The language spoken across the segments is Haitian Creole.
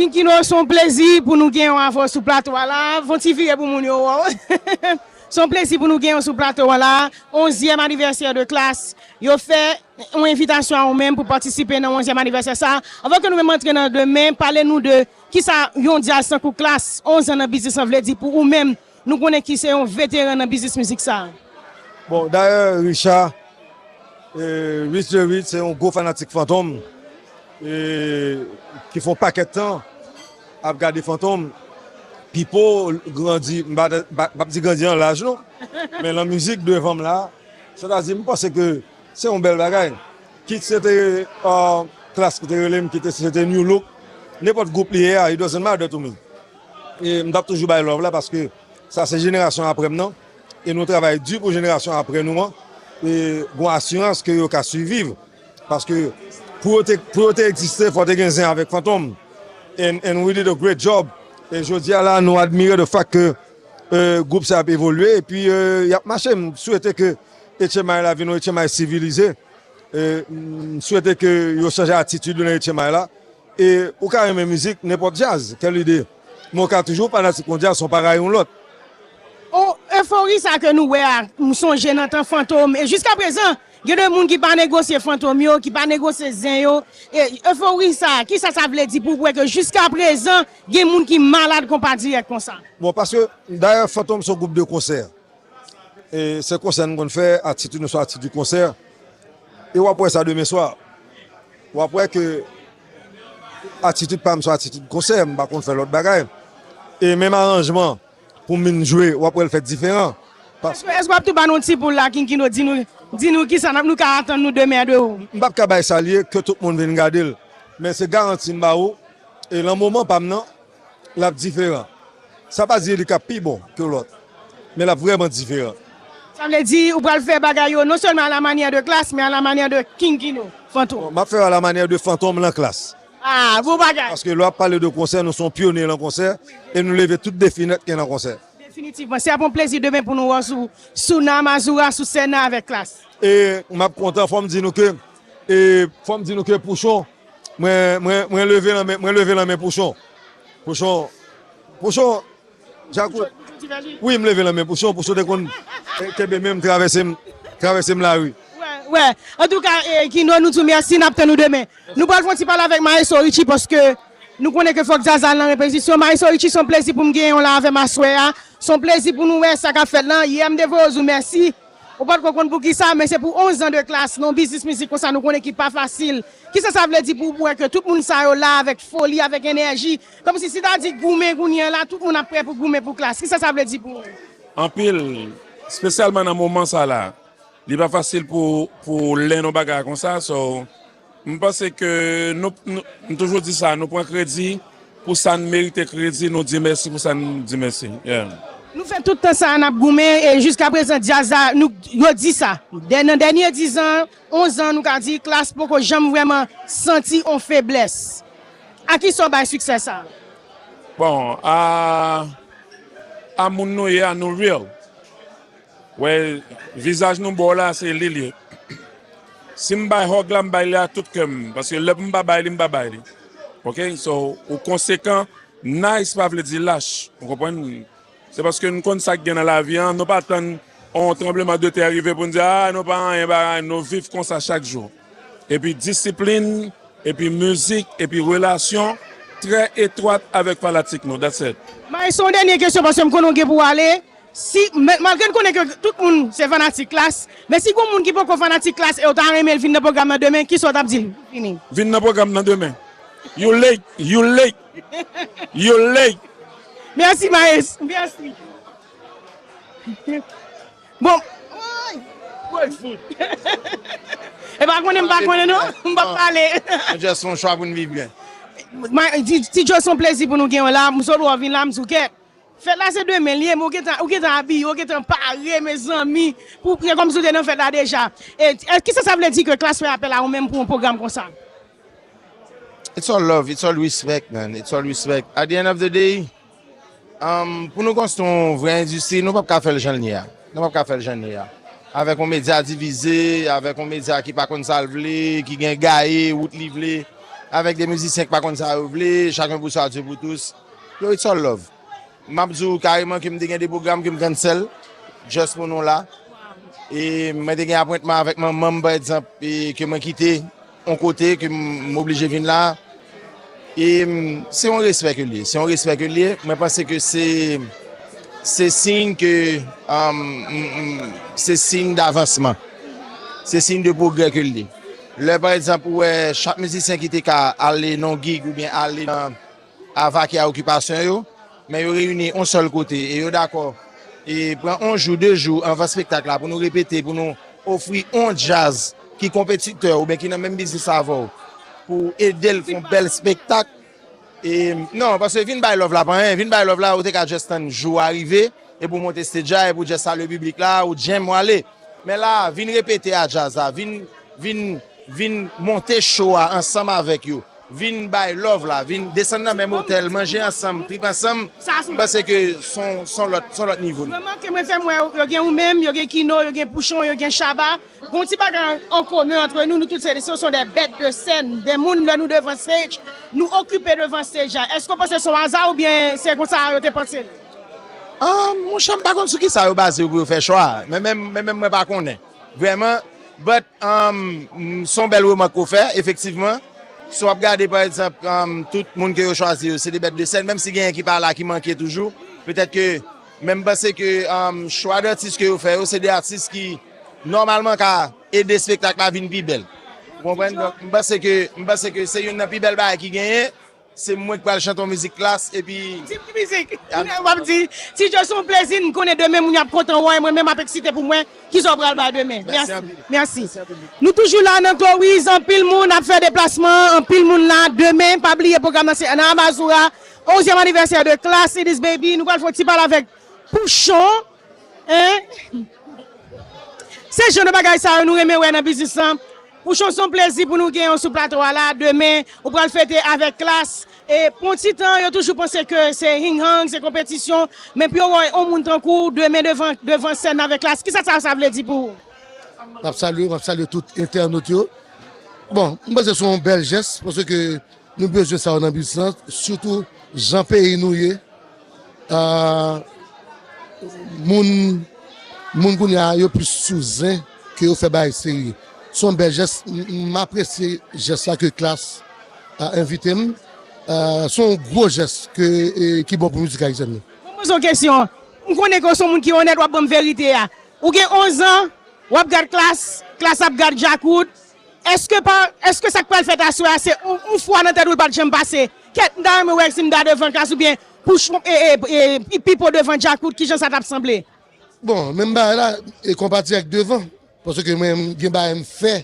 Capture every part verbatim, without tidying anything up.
King Kino, se yon plezi pou nou gen yon avè w sou plato a la. Fè yon ti vire pou moun yo wè w. Se yon plezi pou nou gen yon sou plato a la. Onzyèm anivèsè de Klass. Yo fè yon envitasyon a ou menm pou patisipe nan onzyèm anivèsè sa. Anvan ke nou menm antre nan demen, pale nou de kisa yon djaz tankou Klass, onz an nan biznis lan vle di pou ou menm. Nou konnen ki se yon veteran nan biznis mizik sa. Bon, dayè, Richard, e, Rich the Rich, se yon gwo fanatik Fantom, e, ki fè yon pakèt tan ap gade Fantom. Pipo grandi, m pa, pa, pa di grandi an laj, non, men nan mizik devan m la, sètadi, m panse ke se yon bèl bagay. Kit se te, e, Klass ki te rele m, kit se te New Look, nenpòt gwoup li ye a, it doesn't matter to me. E m t ap toujou bay love la paske sa se jenerasyon apre m nan. E nou travay di pou jenerasyon apre nou an. E gon asirans ke yo ka siviv. Paske pou yo te, pou yo te egziste, fò te gen zen avèk Fantom. And, and we did a great job. E jodi a la, nou admire the fact ke, e, gwoup sa ap evolye. Epi, e, y ap mache. M swete ke H M I la vin yon H M I sivilize. E, m swete ke yo chanje atitid yo nan H M I la. E ou ka renmen mizik, nenpòt djaz, kèl ide. Men ou ka toujou fanatik yon djaz, se yon pa rayi yon lòt. O, efori sa ke nou wè a, m sonje nan tan Fantom. E jiska prezan, gen de moun ki pa negosye Fantom yo, ki pa negosye zen yo. E efori sa, kisa sa vle di pou ou wè ke jiska prezan, gen moun ki malad konpa dirèk konsa? Bon, paske, dayè, Fantom se yon gwoup de konsè. E se konsè nou konn fè, atitid nou se atitid konsè. E w ap wè sa demen swa. W ap wè ke atitid pa m se atitid konsè, m pa konn fè lòt bagay. E menm aranjman pou m vin jwe, w ap wè l fèt diferan. Pas- Èske, èske w ap tou ba nou ti poul la, King Kino, di nou, di nou kisa n ap, nou ka atann nou demen de ou? M p ap ka bay sa l ye, ke tout moun vin gade l. Men se garanti m ba ou, e nan moman pa m nan, l ap diferan. Sa pa di li k ap pi bon ke lòt, men l ap vrèman diferan. Sa vle di, ou pral fè bagay yo non sèlman à la manière de Klass, men à la manière de King Kino, Fantom. Bon, m ap fè yo à la manière de Fantom lan Klass. Ah, bon bagay. Paske lè w ap pale de konsè, nou se yon pyonye lan konsè, e nou leve tout defi nèt ki nan konsè. Definitivman. Se ap yon plezi demen pou nou wè w sou, sou Nan Mazora, sou sèn nan avèk Klass. E m ap kontan, fò m di nou ke, e fò m di nou ke Pouchon, mwen, mwen, mwen leve lanmen, mwen leve lanmen Pouchon. Pouchon, Pouchon, Djakout. Wi, m leve lanmen Pouchon, Pouchon te konn, e, kenbe men m, travèse m, travèse m lari. Wè, wè. Antouka, e, Kino, nou di w mèsi, n ap tann ou demen. Nou pral fè yon ti pale avèk Maestro Richie paske nou konnen ke fòk djaz al nan repetisyon. Maestro Richie, se yon plezi pou m genyen w la avè m aswè a. Se yon plezi pou nou wè sa k ap fèt lan. Yè m te voye w di w mèsi. Ou pa t ko konn poukisa, men se pou onz an de Klass, nan yon biznis mizik konsa nou konnen ki pa fasil. Kisa sa vle di pou ou, pou wè ke tout moun sa yo la avèk foli, avèk enèji? Kòmsi, sètadi goumen kounye a la, tout moun ap prè pou goumen pou Klass. Kisa sa vle di pou ou? Anpil, espesyalman nan moman sa la. Li pa fasil pou, pou lè nou bagay konsa, so, m panse ke nou, nou, m toujou di sa, nou pran kredi pou sa n merite kredi, nou di mèsi pou sa n di mèsi. Yeah. Nou fè tout tan sa a, n ap goumen, e jiska prezan, djaz la, nou, yo di sa. Dè-, nan dènye diz an, onz an, nou ka di, Klass poko janm vrèman santi on feblès. A kisa w bay siksè sa a? Bon, a, a moun nou ye a, nou real. Wè, vizaj nou ba w la, se li l ye. Si m bay hug la, m bay li a tout kè m. Paske lè pou m pa bay li, m pa bay li. Oke? So, ou konsekan, nice pa vle di lach. Ou konprann? Se paske n konn sa k gen nan lavi an, nou pa tann on tranbleman de tè rive pou n di, "Ah, nou pa anyen, pa anyen." Nou viv konsa chak jou. Epi disiplin, epi mizik, epi relasyon trè etwat avèk fanatik nou. That's it. Maestro, yon dènye kesyon, paske m konnen w gen pou w ale. Si, men, malgre n konnen ke tout moun se fanatik Klass, men si gon moun ki poko fanatik Klass e w ta renmen l vin nan pwogram nan demen, kisa w t ap di l? Fini. Vin nan pwogram nan demen. You late, you late, you late. Mèsi, Maes. Mèsi. Bon. E pa konnen, m pa konnen, non. M pa pale. Nou just fè yon chwa pou n viv byen. Ma-, Ti, Ti Joe, se yon plezi pou nou gen w la. M sot wè w vin la, m di w kèt. Fèt la se demen l ye, men ou gentan, ou gentan abiye, ou gentan pare, mezanmi. Pou, se kòmsi w te nan fèt la deja. E, e kisa sa vle di ke Klass fè apèl a ou menm pou yon pwogram konsa? It's all love, it's all respect, man. It's all respect. At the end of the day, um, pou nou konstwi yon vrè endistri, nou p ap ka fè l jan l ye a. Nou p ap ka fè l jan l ye a. Avèk yon medya divize, avèk yon medya ki pa konn sa l vle, ki gen gaye, wout li vle. avèk de mizisyen ki pa konn sa yo vle, chacun pour soi, Dieu pour tous. Yo, it's all love. M ap di w kareman ke m te gen de pwogram ke m cancel, just pou nou la. E mwen te gen apwentman avèk manman m, pa egzanp, e ke mwen kite yon kote, ke m, m oblije vin la. E m, se yon respè ke l ye, se yon respè ke l ye. Mwen panse ke se, se siy ke, um, m, m, se siy davansman. Se siy de pwogrè ke l ye. Lè, pa egzanp, ou wè chak mizisyen ki te ka ale nan yon gig oubyen ale nan a vake a okipasyon yo, men yo reyini yon sèl kote e yo dakò e pran yon jou, de jou anvan espektak la pou nou repete, pou nou ofri yon djaz ki konpetitè oubyen ki nan menm biznis avè w, pou ede l fè yon bèl espektak. E, non, paske vin bay love la pa anyen, vin bay love la, ou te ka just tann jou a rive, epi w monte stage la, epi w just salye piblik la, ou jam, ou ale. Men la, vin repete a djaz la, vin, vin, vin monte show a ansanm avèk yo. Vin bay love la, vin desann nan menm otèl, manje ansanm, trip ansanm. M panse ke son, son lòt, son lòt nivo. Vrèman ke mwen fè m wè yo gen ou menm, yo gen Kino, yo gen Pouchon, yo gen Chaba. Gon ti bagay an komen antre nou, nou tout se, ce sont des bêtes de scène, de moun lè nou devan stage, nou okipe devan stage la. Èske w panse se yon aza oubyen se konsa yo te panse l? Ah, monchè, m pa konn sou kisa yo baze yo pou yo fè chwa a. Men menm, men menm mwen pa konnen. Vrèman, but, um, m, se yon bèl remak ke w fè, efektivman. Si w ap gade, pa egzanp, um, tout moun ke yo chwazi yo, se de bèt de sèn, menm si genyen ki pa la, ki manke toujou, petèt ke, men m panse ke, um, chwa de atis ke yo fè yo, se de atis ki, nòmalman, ka ede espektak la vin pi bèl. Ou konprann? Donk, m panse ke, m panse ke se youn nan pi bèl bagay ki genyen. Se mwen ki pral chante yon mizik Klass, epi... Di m ki mizik? Kounye a w ap di, Ti Djo, se yon plezi, m konnen demen moun yo ap kontan wè w, e mwen menm m ap eksite pou m wè kisa w pral bay demen. Mèsi anpil. Mèsi. Mèsi anpil. Nou toujou la nan Cloris, anpil moun ap fè deplasman, anpil moun la. Demen, pa bliye pwogram nan se nan Amazura, onzyèm anivèsè de Klass, It Is Baby. Nou pral fè yon ti pale avèk Pouchon. Hein? Se jan de bagay sa yo nou renmen wè nan biznis lan. Pouchon, se yon plezi pou nou genyen w sou plato a la. Demen, ou pral fete avèk Klass. E pou yon ti tan, yo toujou panse ke se hing-hang, se konpetisyon. Men pou yo wè yon moun tankou w demen devan, devan sèn avèk Klass, kisa sa, sa vle di pou ou? M ap salye, m ap salye tout entènot yo. Bon, m panse se yon bèl jès, paske nou bezwen sa yo nan biznis lan, sitou jan peyi nou ye. Ah, moun, moun kounye a, yo plis sou zen ke yo fè bagay serye. Se yon bèl jès, m, m apresye jès la ke Klass, ah, envite m. Ah, se yon gwo jès ke, e, ki bon pou mizik ayisyèn nan. Mwen poze w kesyon. M konnen ke w se yon moun ki onèt, w ap ban m verite a. Ou gen onz an, w ap gad Klass, Klass ap gad Djakout. Èske pa, èske sa k pral fèt aswè a, se yon, yon fwa nan tèt ou l pa t janm pase? Kèt, m ta renmen wè si m ta devan Klass oubyen Pouchon, e, e, e, Pi-, Pipo devan Djakout, kijan sa t ap sanble? Bon, menm bagay la, e konpa dirèk devan. Paske mwen, m gen bagay m fè,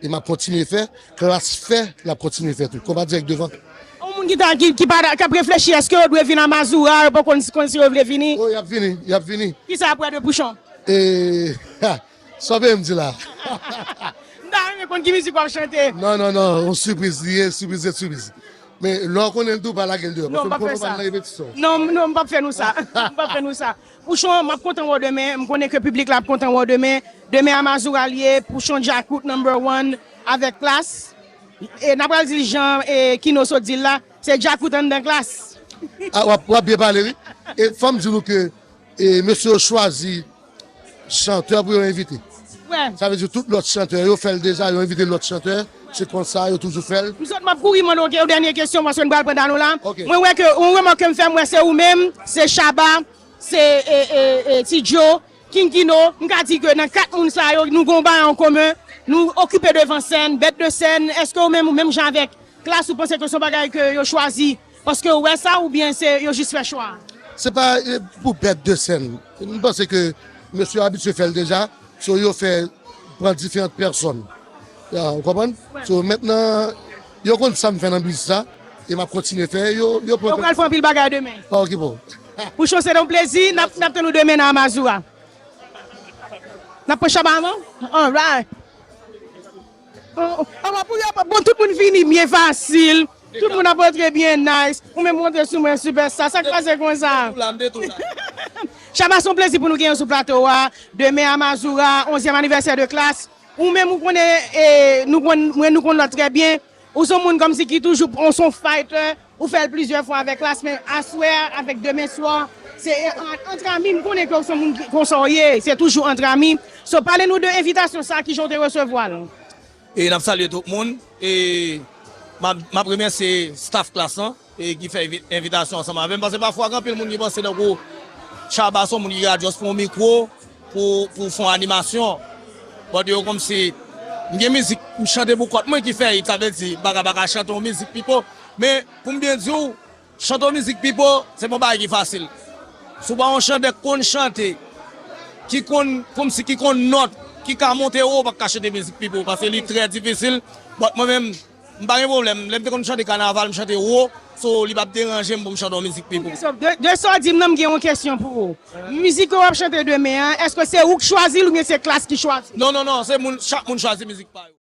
e m ap kontinye fè. Klass fè, l ap kontinye fè tou. Konpa dirèk devan. Yon moun ki ta, ki, ki pa, k ap reflechi, èske yo dwe vin a Mazura, yo poko konn, konn si yo vle vini? Oh, y ap vini, y ap vini. Kisa apre de Pouchon? E, sa w vle m di la? M ta renmen konn ki mizik w ap chante. Non, non, non, yon sipriz li ye, sipriz de sipriz. Men lè w konnen l tou, pa lage l deyò, paske m konnen w pral nan repetisyon. Non, non, m p ap fè nou sa. M p ap fè nou sa. Pouchon, m ap kontan wè w demen. M konnen ke piblik la ap kontan wè w demen. Demen a Mazura l ye, Pouchon Djakout number one avèk Klass. E n ap pral di l jan, e, Kino sot di l la, se Djakout anndan Klass. Ah, w ap, w ap byen pale, wi. E fò m di nou ke, e, mesye yo chwazi chantè pou yo envite. Wè. Sa vle di tout lòt chantè, yo fè l deja, yo envite lòt chantè. Se konsa, yo toujou fè l. M sot, m ap kouri mande w yon dènye kesyon, paske n pral pran Dano la. Ok. Mwen wè ke, yon remòk ke m fè, m wè se ou menm, se Shabba, se, e, e, e, Ti Djo, King Kino, m ka di ke nan kat moun sa yo, nou gen yon bagay an komen, nou okipe devan sèn, bèt de sèn, èske ou menm, ou menm jan avèk Klass, ou panse ke se yon bagay ke yo chwazi paske yo wè sa oubyen se yo jis fè chwa a? Se pa, e, pou bèt de sèn. M panse ke mesye yo abitye fè l deja, so yo fè pran diferan pèsòn. Ya, ou konprann? Wè. So, mentnan, yo konn sa m fè nan biznis la, e m ap kontinye fè, yo, yo pran... Yo pral fè anpil bagay demen. Pa okipe w. Pouchon, se te yon plezi, n ap, n ap tann ou demen nan Amazura. N ap pran Shabba avan? Alright. Oh, oh, oh, pou yo, bon, tout moun vini byen fasil. Tout moun ap rantre byen nice. Ou menm rantre sou mwen, Superstar. Sa k pase konsa? Shabba, se yon plezi pou nou genyen w sou plato a. Demen a Mazura, onzyèm anivèsè de Klass. Ou menm, ou konnen, e, nou konn, mwen, nou konn lòt trè byen. Ou se yon moun kòmsi ki toujou, ou se yon fighter, ou fè l plizyè fwa avèk Klass, men aswè a, avèk demen swa, se an- antrami, m konnen ke ou se yon moun ki konsa w ye, se toujou antrami. So, pale nou de envitasyon sa, kijan w te resevwa l? E n ap salye tout moun. E m ap, m ap remèsye staff Klass lan e ki fè envi- envitasyon ansanm avè m. Paske pafwa, gen anpil moun ki panse tankou Shabba se yon moun ki ka just pran yon mikwo pou, pou fè yon animasyon. But yo, kòmsi, m gen mizik, m chante pou kont mwen ki fè it, sa vle di, m pa ka, pa ka chante yon mizik pipo. Men, pou m byen di w, chante yon mizik pipo, se pa yon bagay ki fasil. Si w pa yon chantè k konn chante, ki konn, kòmsi ki konn nòt, ki ka monte wo, w p ap ka chante mizik pipo, paske li trè difisil. But mwen menm, m pa gen pwoblèm. Lè m te konn chante kanaval, m chante wo, so li p ap deranje m pou m chante yon mizik pipo. So, de, de sa w di m nan, m gen yon kesyon pou ou. Mizik ke w ap chante demen an, èske se ou k chwazi l oubyen se Klass ki chwazi l? Non, non, non, se moun, chak moun chwazi mizik pa yo.